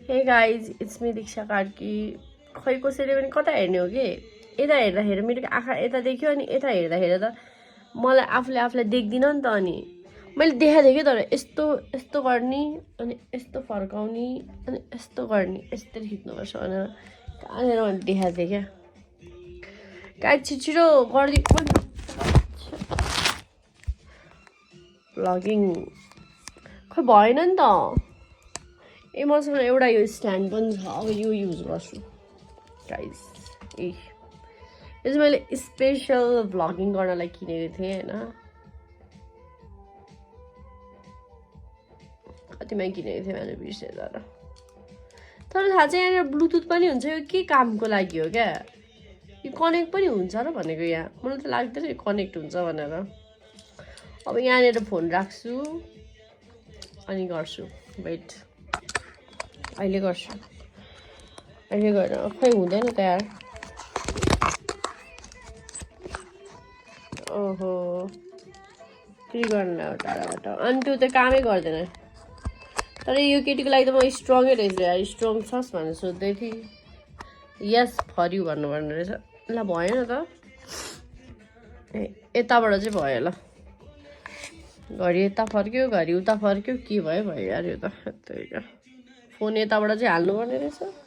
hey guys it's me दीक्षा कार्की खै कसैले पनि कता हेर्ने हो कि यता हेर्दाखेरि मेरो आँखा यता देख्यो अनि यता हेर्दाखेरि त मलाई आफूलाई देख्दिनँ नि त अनि मैले देखाएको तर यस्तो यस्तो गर्ने अनि यस्तो फर्काउने अनि यस्तो गर्ने यसरी खिच्नुपर्छ भनेर कहाँनिर मैले देखाएको थिएँ क्या गाइज छिटो गरिदिनु भ्लगिङ खै भएन नि त ए मसँग एउटा यो स्ट्यान्ड पनि छ अब यो युज गर्छु गाइस यो चाहिँ मैले स्पेसल भ्लगिङ गर्नलाई किनेको थिएँ होइन कतिमा किनेको थिएँ मैले बिर्सेँ तर थाहा चाहिँ यहाँनिर ब्लुटुथ पनि हुन्छ यो के कामको लागि हो क्या यो कनेक्ट पनि हुन्छ र भनेको यहाँ मलाई त लाग्दैन यो कनेक्ट हुन्छ भनेर अब यहाँनिर फोन राख्छु अनि गर्छु वेट अहिले गर्छु अहिले गरेर खै हुँदैन त यार ओहो के गर्नु टाढाबाट अनि त्यो त कामै गर्दैन तर यो केटीको लागि त म स्ट्रङै रहेछ यार स्ट्रङ छस् भनेर सोध्दै थिएँ यस फर यु भन्नुपर्ने रहेछ ल भएन त यताबाट चाहिँ भयो ल घरि यता फर्क्यो घरि उता फर्क्यो के भयो यार यो त फोन यताबाट चाहिँ हाल्नुपर्ने रहेछ